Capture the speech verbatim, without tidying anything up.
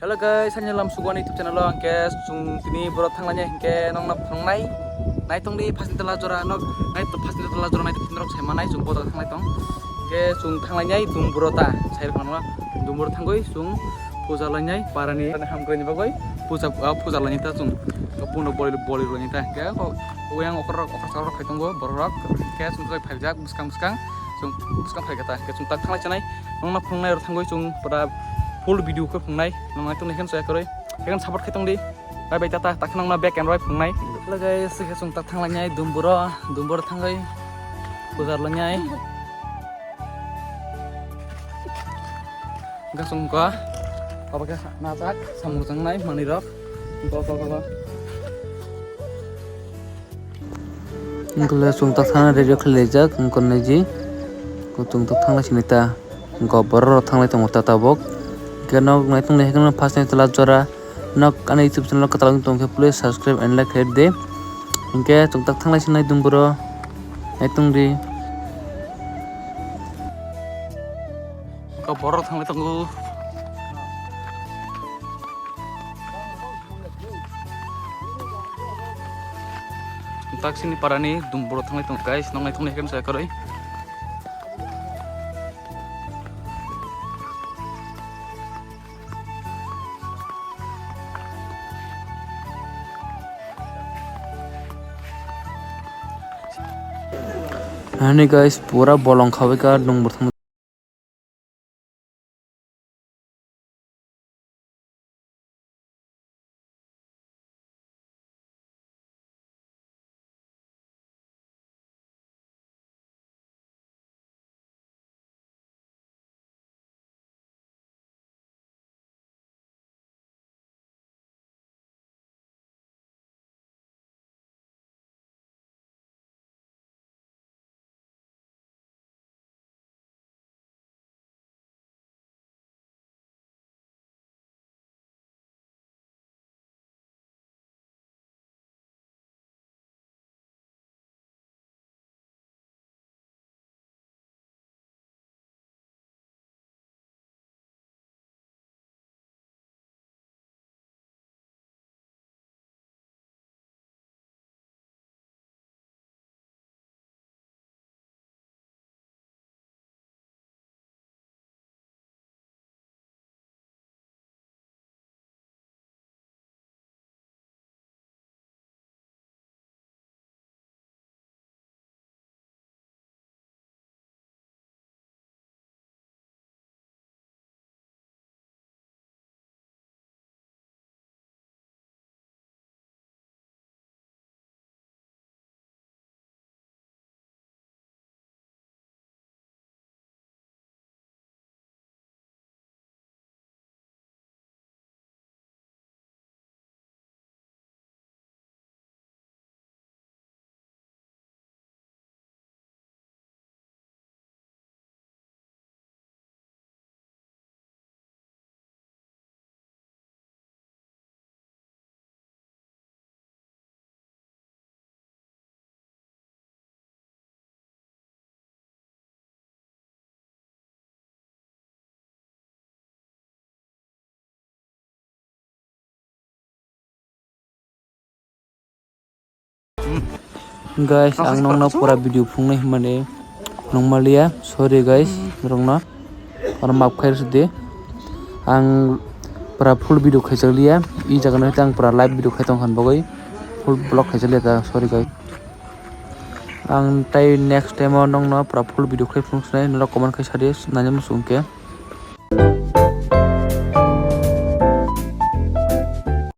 Hello guys, sanya lam sugo ani YouTube channel o hingke chwng tini borok thanglainai hingke nokna phunuknai. Naitongdi phasni tola jora nok, nai to phasni tola jora nai to phunuk sai manai chwng bodo thanglai tong. Hingke chwng thanglainai Dumburo ta, sai rok mano Dumburo thangoi chwng puja lainai parani hamkrai ni bagoi puja, ah, puja lainai ta chwng. Buno boli, boli lainai ta. Hingke o, oyang okor rok, okor chakor rok khai tongo borok rok. Hingke chwng thangoi phaijak bwskang bwskang. Chwng bwskang phaikha ta. Hingke chwng tak thanglai chanai. Nokna phunuknai rok thangoi chwng pura full video khe phunuknai. Noknai tongni khe chaya kwrwi. Ekdom support khai tongdi. Bye bye, tata. Takhe nokna back and right phunuknai. Hello guys, khe chwng tak thanglainai Dumburo, Dumburo thangwi pujar lainai. Hingke chwng kha, abo khe najak, samung changnai manwi rok. Go, go, go, go. Wngkha le chwng tak thangna ready khe laijak, wngkha nai ji. Chwng tak thangna sini ta. Go borok rok thanglai tongo ta tabuk. Hingke nok naitung nai hwnkhe no first nai tola jora. Nok ani YouTube channel kwtal wng tong khe please subscribe and like khe de. Hingke chwng tak thanglai sinai Dumburo. Naitung di. Go borok thanglai tongo. Taksini parani Dumburo thanglai tongo guys, noknai tongnai khe chaya kwrwi. Ani guys, pura bolong khawi ka Dumburo thang. Guys, ang nokno pura video phunuknai hwnmani nungmaliya. Sorry guys, norokno. Oro maaf khai rwdi. Ang pura full video khaijakliya. I jaga no hwnkhe ang pura live video khai tongkha bagwi. Full vlog khaijakliya ta, sorry guys. Ang tai next time o nokno pura full video khai phunuknai, norok comment khai sadi, naina muchung khe.